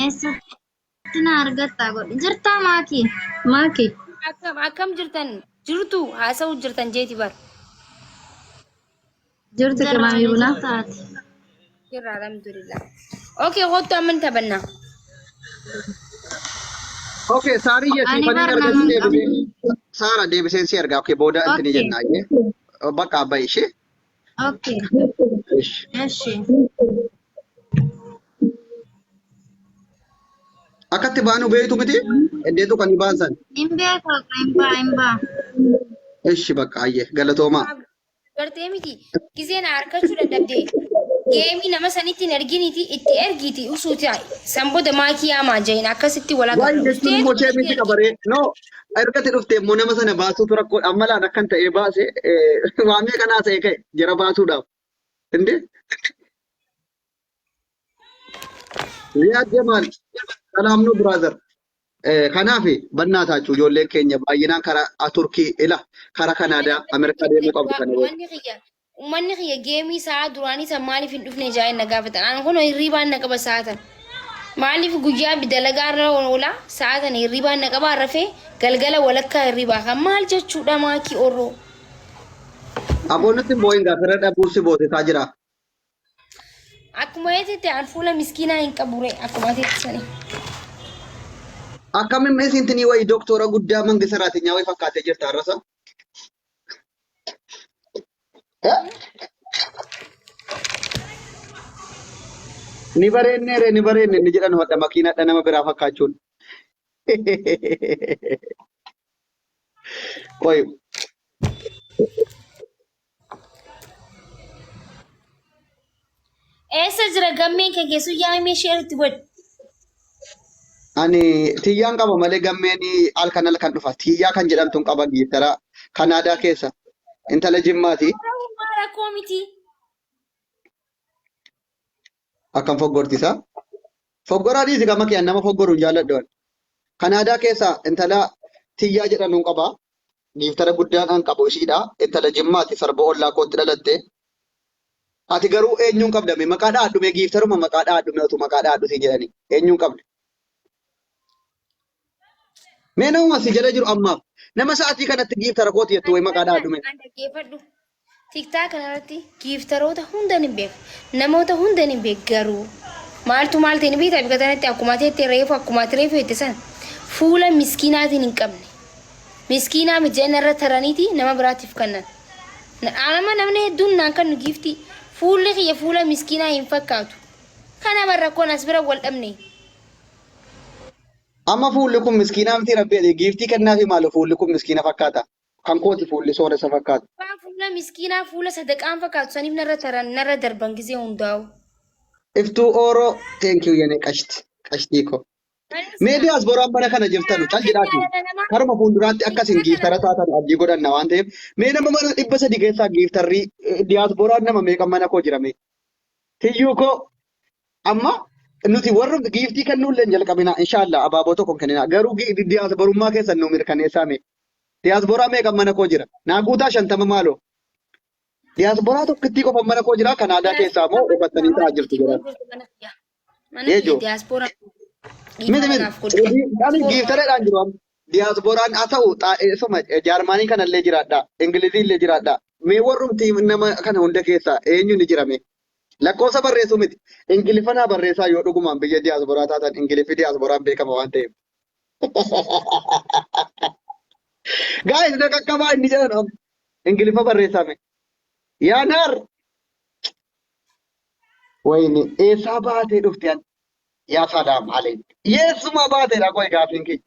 Eessatti na argattaa godhi. Jirtaa maakii? Maakii. Akkam akkam jirtan jirtu haasa'u jirtan jeeti bar. Jirtu Jirra qimaamii bunaa. Jirtaati. Jirra alhamdulillah. Okay kottu amma ni taphanna. Okay, Saariyya Ani siifaniin bar argachuu nama hin qabu. deebisee. Saara deebiseen si argaa. Okay, booda intini Okay. jenna. Ayyee. Bakka abbaa ishee. Okay. Ish. Eshi. Akkatti baanu beektu miti? Eddeetu kan baasan. Hin beekaa hin baa hin baa. Ishi bakka ayyee galatoomaa. Gartee miti gizee na harkachuu dadhabde geemii nama sanitti hin erginiiti itti ergiiti usuuti san booda maakii yaamaa jeen akkasitti wal Waay agarra. jechuun Ustee immoo ishee miti qabaree. No, ergatti dhufte immoo nama sana baasuutu rakkoodha. Amma laan akkan ta'ee baase waa meeqa naa ta'e ka'e jara baasuudhaaf. Indee? Riyaad Jamaal, salaam nu brother. Kanaaf bannaa taachuu ijoolleen keenya baay'inaan karaa Turkii ila karaa Kanaadaa Ameerikaa deemuu qabdu kana booda. Uummanni kiyya uummanni kiyya geemii sa'aa duraanii san maaliif hin dhufne jaa'een na gaafatan. An kun hirriibaan na qaba sa'aa tan. Maaliif guyyaa dalagaa irra oola sa'aa tan hirriibaan na qaba rafee galgala walakkaa hirriibaa kan maal jechuudha maakii orroo. Aboo nutti hin boo'in gaafa irra dhabuu si boosisaa jira. Akkuma eetitti an fuula miskiinaa hin qabu ree akkuma ateetti sani. Akkamiin mee siintinii wayii doktora guddaa mangisa raatinyaa wayii fakkaatee jirta har'asa? Ni bareennee ree ni bareenne ni jedhan hodha makiinadha nama biraa fakkaachuun. Qoy Eessa jira gammeen kee keessu yaa'imee sheer itti godhi. Ani tiyyaan qaba malee gammeen halkan halkan dhufa. Tiyyaa kan jedhamtu hin qaba giiftara Kanaadaa keessa. Intala Jimmaati. Maa rakkoo miti. Akkam foggortisa. Foggoraa dhiisi gama kiyaan nama foggoru hin jaalladhu ani. Kanaadaa keessa intala Tiyyaa jedhamu hin qaba. Giiftara guddaan an qabu ishiidha. Intala Jimmaati sarba ollaa kootti dhalatte. Ati garuu eenyuun qabda mee maqaa dhahadhu mee giiftaruma maqaa dhahadhu mee otuu maqaa dhahadhu siin jedhani eenyuun qabda. Mee namuma si jala jiru ammaaf nama sa'atii kanatti giiftara kooti jettu wayi maqaa dhahadhu mee. An dhaggeeffadhu. Tiktaa kanarratti giiftaroota hunda ni beeka. Namoota hunda ni beeka garuu maaltu maal ta'e ni beektaa bika tanatti akkuma ati jette reefu akkuma ati reefu jette sana fuula miskiinaatiin hin qabne. Miskiinaa miti jedhanii narra taraniiti nama biraatiif kennan. Anama namni hedduun naan kennu giiftii. Fuulli kiyya fuula miskiinaa hin fakkaatu. Kana bar rakkoon as bira wal dhabne. Amma fuulli kun miskiinaa miti rabbi jedhee giiftii kennaafi maalo fuulli kun miskiina fakkaata. Kan kooti fuulli sooressa fakkaata. Waan fuula miskiinaa fuula sadaqaan fakkaatu saniif narra taran narra darban gizee hundaa'u. Iftuu Ooroo thank you yene qashti qashtii koo. Mee diyaasbooraan mana kana jirtanu cal jedhaati karuma fuulduraatti akka isin giiftara taatan abdii godhanna waan ta'eef mee nama mana 300 keessaa giiftarri diyaasbooraan nama meeqa mana koo jira mee tiyyuu koo amma nuti warra giiftii kennuu illee hin jalqabina inshaallah abaaboo tokko hin kennina garuu diyaasboorummaa keessan nu mirkaneessaa mee diyaasbooraa meeqa mana koo jira naa guutaa 50 maaloo diyaasbooraa tokkittii qofa mana koo jira kanaadaa keessaa immoo uffattanii ta'aa jirtu jedhan. Mana kiyya Eejo. diyaaspoora Miti dhiifama miti. naaf godhi. Ani giiftareedhaan jiru amma. Diyaaspooraan haa ta'u xaa'eessuma Jaarmaanii kanallee jiraadha. Ingilizii illee jiraadha. Mee warrumti nama kana hunda keessaa eenyu ni jira mee? Lakkoofsa barreessuu miti. Ingiliffanaa barreessaa yoo dhugumaan biyya diyaasporaa taatan Ingiliffi diyaasporaan beekama waan ta'eef. Gaa'is na qaqqabaa inni jedhan amma. Ingiliffa barreessaa mee? Yaa naar! Wayne eessaa baatee dhufte an yaa salaam aleyk yeessumaa baateedha qoy gaafiin kiyya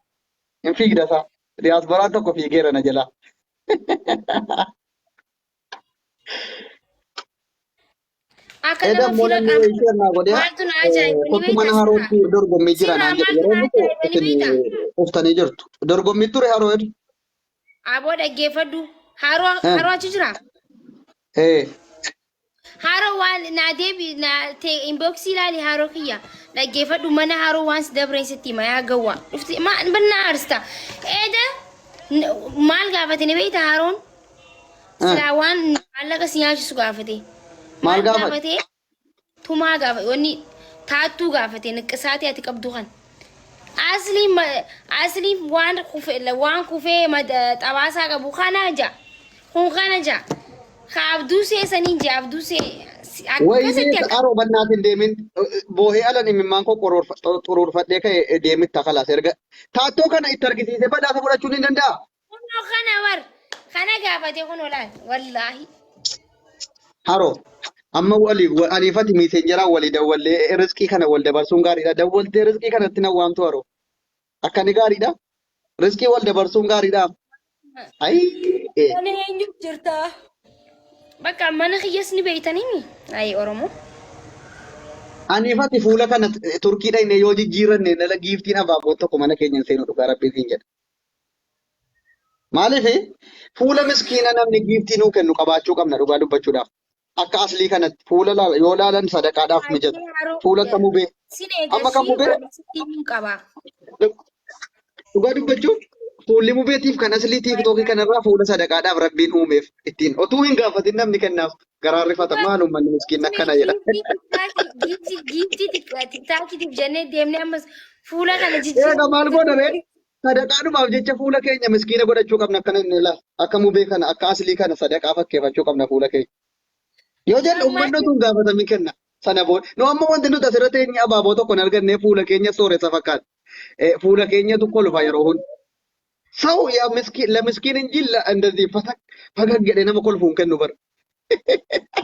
hin fiigda isaa diyaasboraan tokko fiigeera na jalaa Akka Eda nama immoo fira namni qabu wayii share naa godhee maaltu na ajaa'iba ni kottu mana beektaa sirraa. harootti dorgommii jira Sirraa naan jedhe maaltu yeroo na dhufu ajaa'iba ni isin beektaa? dhuftanii jirtu dorgommii ture haroo edu Aboo dhaggeeffadhu. Haroo haroo achi jira. ee Haroo waan naa deebi naa te inboxii ilaali haroo kiyya dhaggeeffadhu mana haroo waan si dabreen sitti hima yaa gawwaa dhufti ma banna aarsta eeda maal gaafate ni beekta haroon silaa waan maallaqa si nyaachisu gaafate Maal gaafate? gaafate tumaa gaafate wanni Taattuu gaafate niqqisaatii ati qabdu kan. Asliin asliin waan kufe waan kufee xabaasaa qabu kana ja. Kun kana ja. Ka abduu seesaniin ja abduu see Wayinee akkasitti akka. Haroo bannaatiin deemin boohee alan imimmaan koo xuruurfadhee ka'e deemitta kalaas erga taattoo kana itti argisiisee badhaasa fudhachuun ni danda'a. Kunoo kana war kana gaafate kunoo laal wallaahi. Haroo amma walii aniifati messengeraan walii dawwallee riskii kana wal dabarsuun gaariidha. Dawwaltee riskii kanatti na waamtu haroo. Akka ni gaariidha. Riskii wal dabarsuun gaariidha. Ayi. Ani eenyu jirta? Bakka mana kiyyas ni beeytanii ayi Oromoo. Aniifati fuula kana Turkii dhaqnee yoo jijjiiranne nala giiftiin abaaboon tokko mana keenya hin seenu, dhugaa rabbiin siin jedha. Maaliif fuula miskiina namni giiftii nuu kennu qabaachuu qabna dhugaa dubbachuudhaaf. Akka aslii kanatti fuula yoo laalan sadaqaadhaaf mijata. Fuula akka mubee. Sin Amma kan eegasii mubee waan sitti himuun qaba. Dhugaa dubbachuuf fuulli mubeetiif kan aslii TikTokii kanarraa fuula sadaqaadhaaf rabbiin uumeef ittiin otuu hin gaafatin namni kennaaf garaan rifata, maal uummanni miskiin akkana jedha. Giiftii TikTokiitiif jennee deemnee ammas fuula kana Eega jijjiiruu. Maal goona ree? Sadaqaadhumaaf jecha fuula keenya miskiina godhachuu qabna, akkana inni ilaala. Akka mubee kana akka aslii kana sadaqaa fakkeeffachuu qabna fuula keenya. Yoo jennu uummanni utuu hin gaafatamin kenna. Sana booda nu amma wanti nuti asirratti eenyu abaaboo tokko hin arganne fuula keenya sooressa fakkaata. Fuula keenyatu kolfa yeroo hundi. ሰው ያ ምስኪን ለምስኪን እንጂ እንደዚህ ፈገግ jedhee nama kolfu hin kennu bara.